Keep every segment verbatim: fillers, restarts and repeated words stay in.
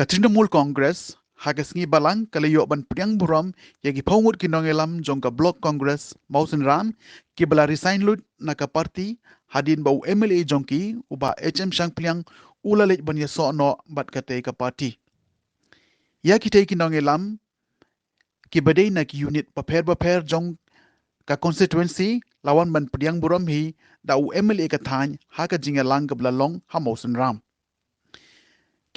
Trinamool Congress ha ka sngi balang ka la ïoh ban pdiang burom ïa ki phew ngut ki nongïalam jong ka Block Congress Mawsynram kiba la resign lut na ka party hadien ba u M L A jong ki u Bah H M Shangpliang u la leit ban ïasoh noh bad katei ka party. Ïa kitei ki nongïalam kiba dei na ki unit bapher bapher jong ka constituency la wan ban pdiang burom hi da u M L A ka thaiñ ha ka jingïalang kaba la long ha Mawsynram.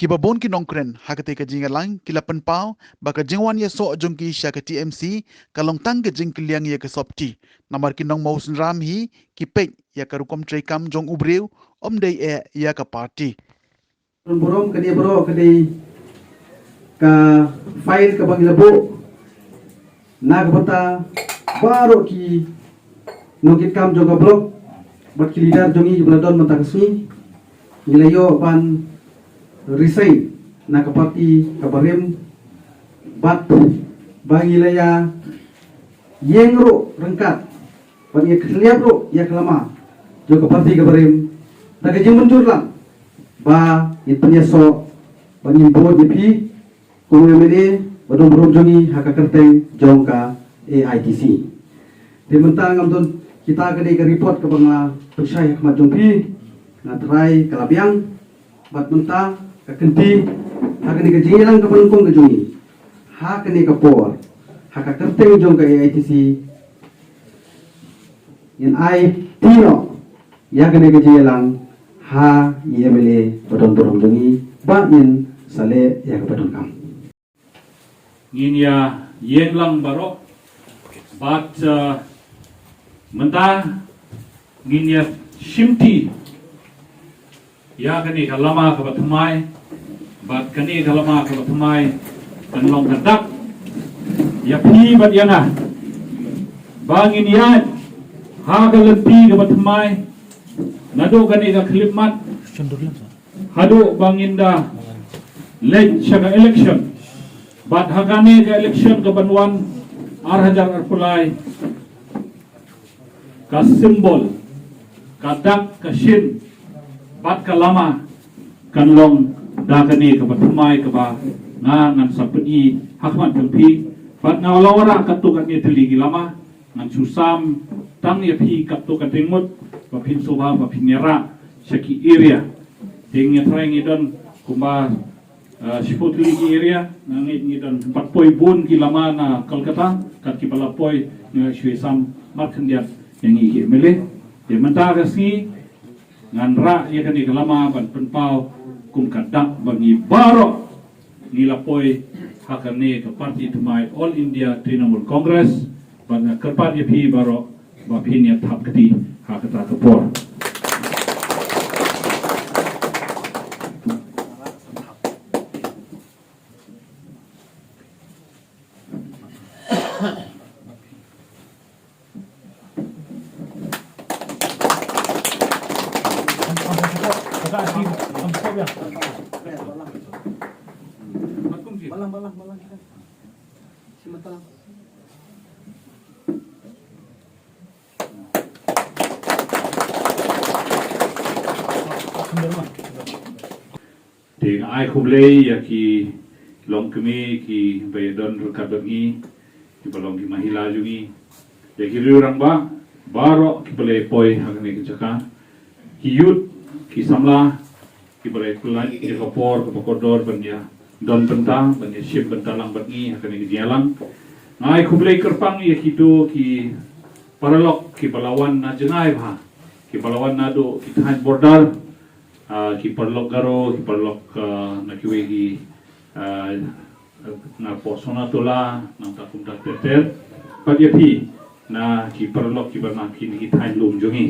Kiba bun ki nongkren ha katei ka jingïalang ki la pynpaw ba ka jingwan ïasoh jong ki sha ka T M C ka long tang ka jingkylliang ïa ka sopti, namar ki nong Mawsynram hi ki peit ïa ka rukom treikam jong u briew, ym dei eh ïa ka party. Burom kane baroh ka dei ka file kaba ngi la buh na ka bynta baroh ki nongkitkam jong ka block bad ki leader jong ngi kiba la don mynta ka sngi. Ngi la ïoh ban resign na ka party kaba rim bad ba ngi la ïa ïeng ruh ryngkat bad ngi khliap ruh ïa ka lama jong ka party kaba rim da ka jingmynjur lang ba ngin pynïasoh bad ngin bud ïa phi kum u M L A ba don burom jong ngi ha ka kyrteng jong ka A I T C. Te mynta ngam don kita ka dei ka report kaba nga pynshai ha khmat jong phi, nga tharai ka la biang. Bad mynta ka kynti ha kane ka jingïalang kaba nyngkong ka jong ngi ha kane ka por ha ka kyrteng jong ka A I T C ngin ai ti noh ïa kane ka jingïalang ha i M L A ba don burom jong ngi ba ngin sa leh ïa kaba donkam. Ngin ïa ïeng lang baroh bad, eh, mynta ngin ïa shimti ïa kane ka lama kaba thymmai bad kane ka lama kaba thymmai kan long ka dak ïa phi bad ïa nga ba ngin ïaid ha ka lynti kaba thymmai naduh kane ka khyllipmat haduh ba ngin da leit sha ka election. Bad ha kane ka election kaban wan ar hajar arphew lai, ka symbol, ka dak, ka shin bad ka lama kan long da kane kaba thymmai kaba nga ngan sa pyni ha khmat jong phi. Bad nga la wanrah katto katne tylli ki lama, ngan shu sam tang ïa phi katto katne ngut ba phin sngewbha ba phin ïarah sha ki area. Te ngi tharai ngi don kumba, eh, shiphew tylli ki area, nga ngeit ngi don, pat poi bun ki lama na Kolkata kat kiba la poi, ngi shu sam markhyndiat ïa ngi ki M L A. Te mynta ka sngi ngan rah ïa kane ka lama ban pynpaw kum ka dak ba ngi baroh ngi la poi ha kane ka party thymmai All India Trinamool Congress. Bad nga kyrpad ïa phi baroh ba phin ïa thap kti ha kata ka por. Te nga ai khublei ïa ki longkmie kiba ïadon ryngkat bad ngi, kiba long ki mahila jong ngi, ïa ki riew rangbah baroh kiba la poi ha kane ka jaka, ki youth, ki samla kiba la pynlait ïa ka por kaba kordor ban ïadon bynta, ban ïashim bynta lang bad ngi ha kane ka jingïalang. Nga ai khublei kyrpang ïa kito ki paralok kiba la wan na jngai bha, kiba la wan naduh ki thaiñ border, ah, ki paralok Garo, ki paralok, ah, na kiwei ki, ah, na Posona Tola, nangta kumta ter ter. Bad ïa phi na ki paralok kiba na kine ki thaiñ lum jong ngi.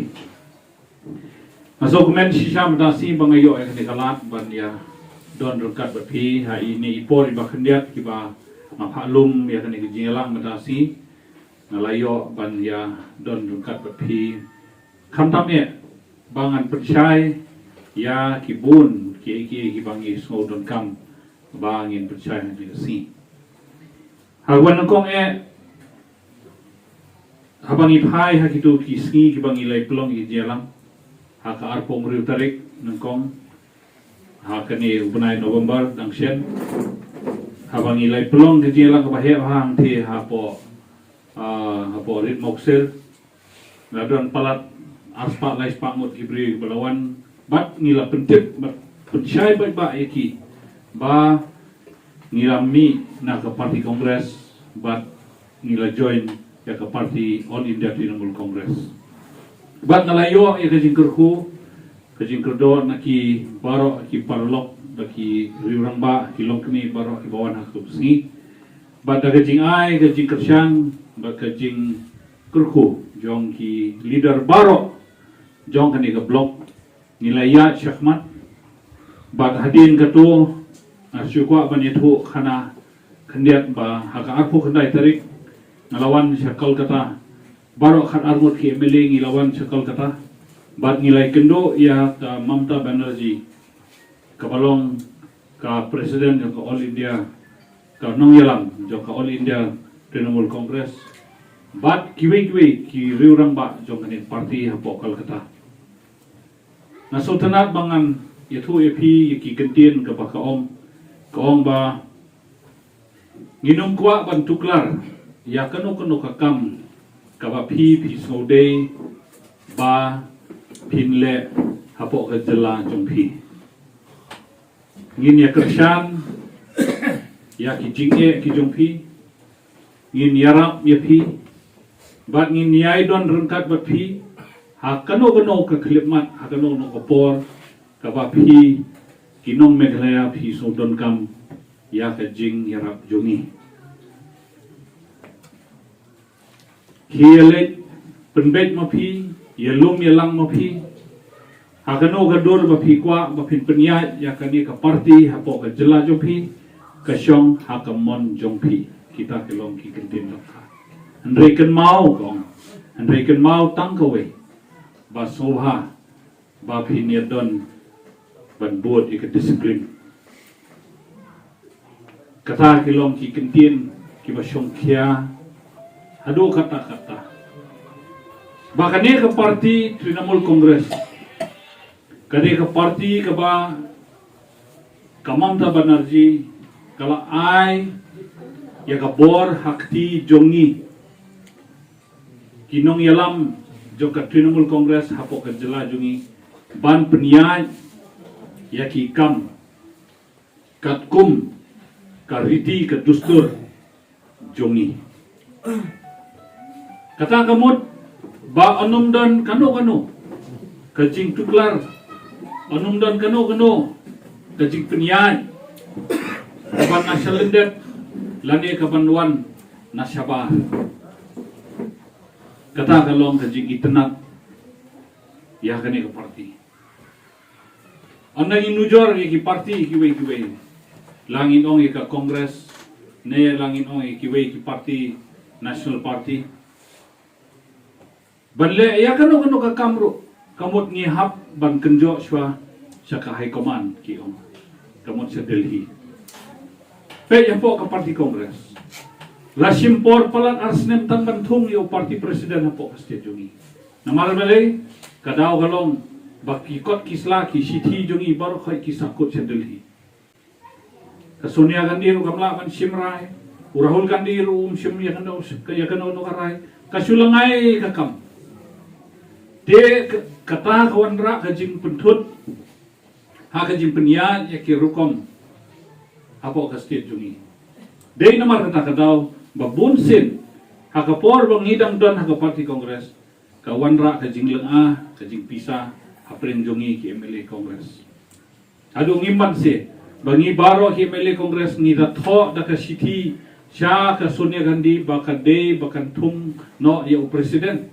Nga sngewkmen shisha mynta sngi ba nga ïoh ïa kane ka lad ban ïadon ryngkat bad phi ha ine i por iba khyndiat kiba nga phah lum ïa kane ka jingïalang mynta sngi. Nga la ïoh ban ïadon ryngkat bad phi. Khamtam eh ba ngan pynshai ïa ki bun kiei kiei kiba ngi sngew donkam ba ngin pynshai ha kane ka sngi. Ha kaba nyngkong eh, haba ngi phai ha kito ki sngi kiba ngi la pynlong ïa ki jingïalang ha ka arphew hynriew tarik nyngkong, Ha kane u bnai November dang shen, haba ngi la pynlong ka jingïalang kaba heh bha hangtei hapoh, ah, hapoh Rit Mawkyrsir, la don palat arspah laispah ngut ki briew ba la wan, bad ngi la pyntip bad pynshai beit ba ïa ki ba ngi la mih na ka party Congress bad ngi la join ïa ka party All India Trinamool Congress. Bad nga la ïoh ïa ka jingkyrkhu, ka jingkyrdoh na ki baroh ki paralok, da ki riewrangbah, ki longkmie baroh kiba wan ha ka sngi. Bad da ka jingai, ka jingkyrshan, bad ka jingkyrkhu jong ki leader baroh jong kane ka block, ngi la ïaid shakhmat. Bad hadien kato, nga shu kwah ban ïathuh khana khyndiat ba ha ka arphew khyndai tarik nga la wan sha Kolkata. Baroh khat ar ngut ki M L A ngi la wan sha Kolkata. Bad ngi la ïakynduh ïa ka Mamta Banerjee, kaba long ka president jong ka All India, ka nongïalam jong ka All India Trinamool Congress, bad kiwei kiwei ki riewrangbah jong kane ka party hapoh Kolkata. Nga sngewtynnat ba ngan ïathuh ïa phi ïa ki kyntien kaba ka ong, ka ong ba ngin ym kwah ban tuklar ïa kano kano ka kam kaba phi, phi sngewdei ba phin leh hapoh ka jylla jong phi. Ngin ïa kyrshan ïa ki jingeh ki jong phi, ngin ïarap ïa phi, bad ngin ïai don ryngkat bad phi ha kano kano ka khyllipmat, ha kano kano ka por kaba phi, ki nong Meghalaya, phi sngewdonkam ïa ka jingïarap jong ngi. Ki ïaleit pynbeit ma phi, ïalum ïalang ma phi ha kano ka dur ba phi kwah, ba phin pynïaid ïa kane ka party hapoh ka jylla jong phi, ka shong ha ka mon jong phi. Kita ki long ki kyntien dohkha. Hynrei kynmaw, kong, hynrei kynmaw tang kawei, ba sngewbha ba phin ïa don ban bud ïa ka discipline. Kata ki long ki kyntien kiba shongkhia haduh katta katta, ba kane ka party Trinamool Congress, kane ka party kaba ka Mamta Banerjee ka la ai ïa ka bor ha kti jong ngi, ki nongïalam jong ka Trinamool Congress hapoh ka jylla jong ngi, ban pynïaid ïa ki kam katkum ka riti ka dustur jong ngi. Kata ka mut ba yn ym don kano kano ka jingtuklar, yn ym don kano kano ka jingpynïaid kaban na shalyndet lane kaban wan na shabar. Kata ka long ka jingitynnad ïa kane ka party. Ynda ngin nujor ïa ki party kiwei kiwei, la ngin ong ïa ka Congress ne la ngin ong ïa kiwei ki party, National Party, ban leh ïa kano kano ka kam ruh, ka mut ngi hap ban kynjoh shuwa sha ka High Command, ki ong, ka mut sha Delhi. Peit hapoh ka party Congress, la shim por palat ar snem tang ban thung ïa u party president hapoh ka state jong ngi. Namar balei? Ka daw ka long ba ki kot ki sla, ki shithi jong ngi baroh khoit ki sahkut sha Delhi. Ka Sonia Gandhi ruh kam lah ban shim rai, u Rahul Gandhi ruh um shim ïa kano, ïa kano kano ka rai. Ka shu lyngngai ka kam. Te ka, kata ka wanrah ka jingpynthut ha ka jingpynïaid ïa ki rukom hapoh ka state jong ngi. Dei namar kata ka daw ba bun sien ha ka por ba ngi dang don ha ka party Congress, ka wanrah ka jinglynga, ka jingpisa hapdeng jong ngi ki M L A Congress. Haduh ngim banse ba ngi baroh ki M L A Congress ngi da thoh da ka shithi sha ka Sonia Gandhi ba ka dei ba kan thung noh ïa u president.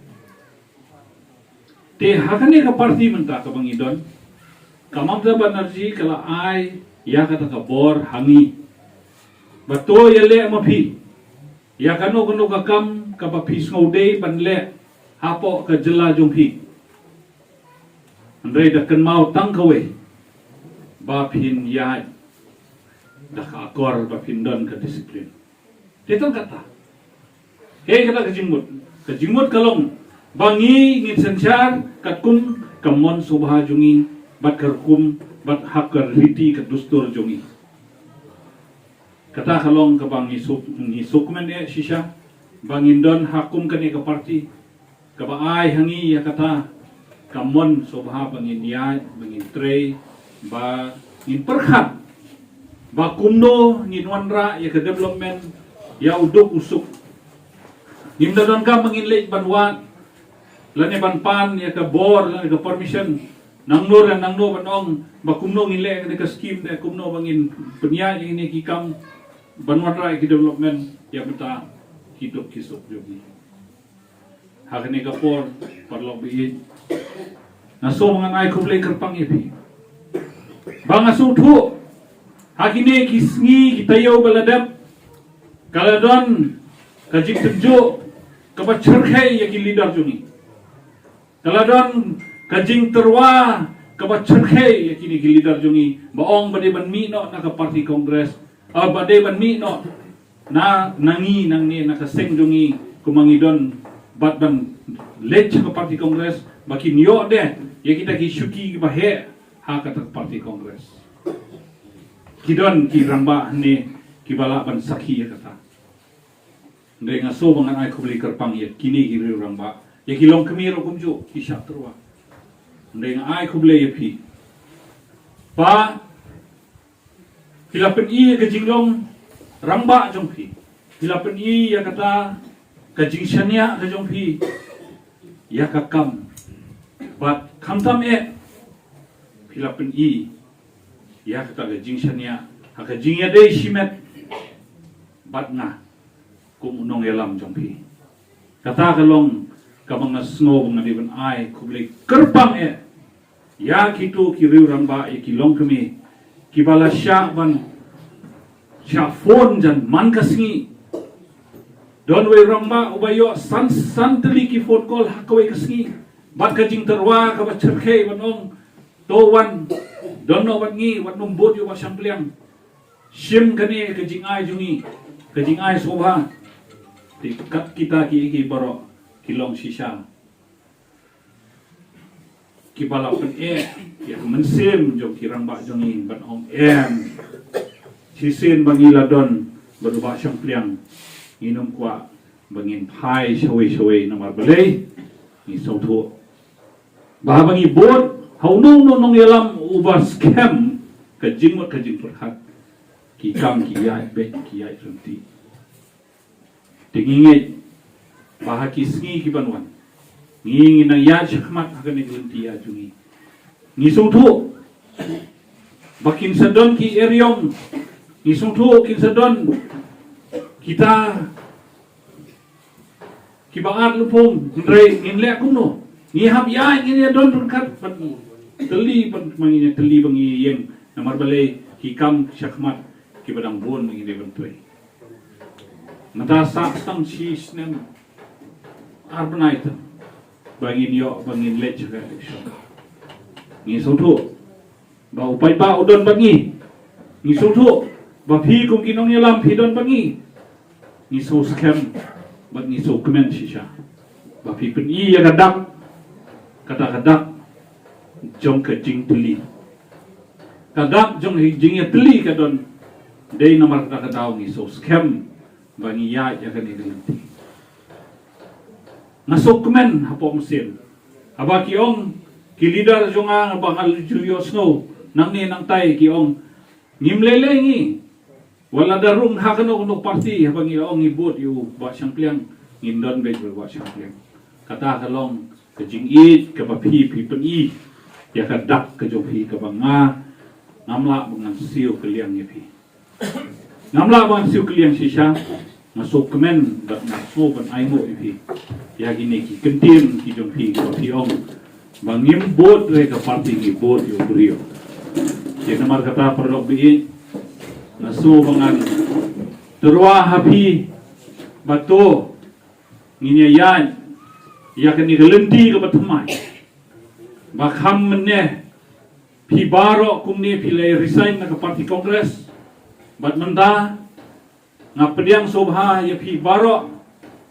Te ha kane ka party mynta kaba ngi don, ka Mamta Banerjee ka la ai ïa kata ka bor ha ngi ba to ïaleh ma phi ïa kano kano ka kam kaba phi sngewdei ban leh hapoh ka jylla jong phi. Hynrei da kynmaw tang kawei, ba phin ïaid da ka akor, ba phin don ka discipline. Te tang kata. Hei, kata ka jingmut. Ka jingmut ka long ba ngi ngin synshar katkum ka mon sngewbha jong ngi bad ka rukom bad ha ka riti ka dustur jong ngi. Kata ka long kaba ngi suk ngi sukmen eh shisha ba ngin don ha kum kane ka parti kaba ai ha ngi ïa kata ka mon sngewbha ba ngin ïaid ba ngin trei ba ngin pyrkhat ba kumno ngin wanrah ïa ka development ïa u duk u suk. Ngim da donkam ba ngin leit ban wad lane ban pan ïa ka bor lane ka permission nangno re nangno ban ong ba kumno ngin leh kane ka skim ne kumno ba ngin pynïaid ïa kine ki kam ban wanrah ïa ki development ïa mynta ki duk ki suk jong ngi. Ha kane ka por paralok ba ïeit, nga sngewbha ngan ai khublei kyrpang ïa phi ba nga sngewthuh ha kine ki sngi ki taïew ba la dep ka la don ka jingtynjuh kaba chyrkhei ïa ki leader jong ngi. Ka la don ka jingtyrwa kaba chyrkhei ïa kine ki leader jong ngi ba ong ba dei ban mih noh na ka parti Congress, ah, ba dei ban mih noh na na ngi nangne na ka seng jong ngi kumba ngi don bad ban leit sha ka parti Congress ba kin ïoh de ïa kita ki shuki kiba heh ha kata ka parti Congress. Ki don ki rangbah hangne kiba lah ban sakhi ïa kata. Hynrei nga sngewbha ngan ai khublei kyrpang ïa kine ki riew rangbah, ïa ki longkmie ruh kumjuh ki shah tyrwa. Hynrei nga ai khublei ïa phi ba phi la pyni ïa ka jinglong rangbah jong phi, phi la pyni ïa kata ka jingshaniah ka jong phi ïa ka kam bad khamtam eh phi la pyni ïa kata ka jingshaniah ha ka jingïadei shimet bad nga kum u nongïalam jong phi. Kata ka long kaba nga sngew ba nga dei ban ai khublei kyrpang eh ïa kito ki riew rangbah, ïa ki longkmie kiba la shah ban shah phone jan man ka sngi. Don wei rangbah uba ïoh san san tylli ki phone call ha kawei ka sngi bad ka jingtyrwa kaba chyrkhei ban ong to wan don noh bad ngi, wat nym bud ïa u Bah Shangpliang. Shim kane ka jingai jong ngi, ka jingai sngewbha. Te kat kita ki ki baroh ki long shisha kiba la pyneh ïa ka mynsiem jong ki rangbah jong ngi ban ong em. Shisien ba ngi la don bad u Bah Shangpliang ngin ym kwah ba ngin phai shawei shawei namar balei ngi sngewthuh ba haba ngi bud ha uno uno nongïalam uba skhem ka jingmut ka jingpyrkhat ki kam ki ïaid beit ki ïaid ryntih. Te ngi ngeit ba ha ki sngi ki ban wan ngi ngi nang ïaid shakhmat ha kane ka lynti ïaid jong ngi. Ngi sngewthuh ba kin sa don ki eriong, ngi sngewthuh kin sa don kita kiba at lupung, hynrei ngin leh kumno? Ngi hap ïaid ngin ïa don ryngkat bad ngi. Tylli ban ma ngi ïa tylli ba ngi ïeng namar balei ki kam shakhmat kiba dang bun ba ngi dei ban trei. Mynta sah tang shi snem ar bnai tang ba ngin ïoh ba ngin leit sha ka election. Ngi sngewthuh ba u paidbah u don bad ngi. Ngi sngewthuh ba phi kum ki nongïalam phi don bad ngi. Ngi sngewskhem bad ngi sngewkmen shisha ba phi pyni ïa ka dak, kata ka dak jong ka jingtylli. Ka dak jong ka jingïatylli ka don dei namar kata ka daw ngi sngewskhem ba ngi ïaid ïa kane ka lynti. Nga sngewkmen hapoh mynsiem haba ki ong ki leader jong nga ba nga ju ïohsngew nangne nangtai ki ong ngim lei lei ngi. Wat la da rung ha kano kano parti haba ngi ong ngi bud ïa u Bah Shangpliang ngin don beit bad u Bah Shangpliang. Kata ka long ka jingïeit kaba phi phi pyni ïa ka dak ka jong phi kaba nga ngam lah ba ngan siew kylliang ïa phi. Ngam lah ba ngan siew kylliang shisha. Nga sngewkmen bad nga sngew ban ainguh ïa phi ïa kine ki kyntien ki jong phi ba phi ong ba ngim bud re ka parti ngi bud ïa u briew. Te namar kata paralok ba ïeit nga sngew ba ngan tyrwa ha phi ba to ngin ïa ïaid ïa kane ka lynti kaba thymmai. Ba kham mynne phi baroh kumne phi la resign na ka parti Congress. Bad mynta nga pdiang sngewbha ïa phi baroh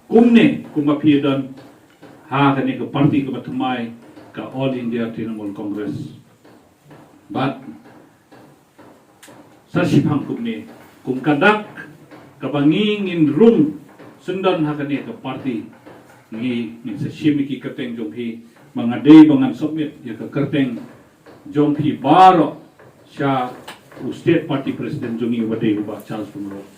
kumne kumba phi don ha kane ka parti kaba thymmai ka All India Trinamool Congress. Bad Sa shiphang kumne, kum ka dak kaba ngi ngin rung syndon ha kane ka party, ngi ngin sa shim ïa ki kyrteng jong phi, ba nga dei ba ngan submit ïa ka kyrteng jong phi baroh sha u state party president jong ngi uba dei u Bah Charles Pyngrope.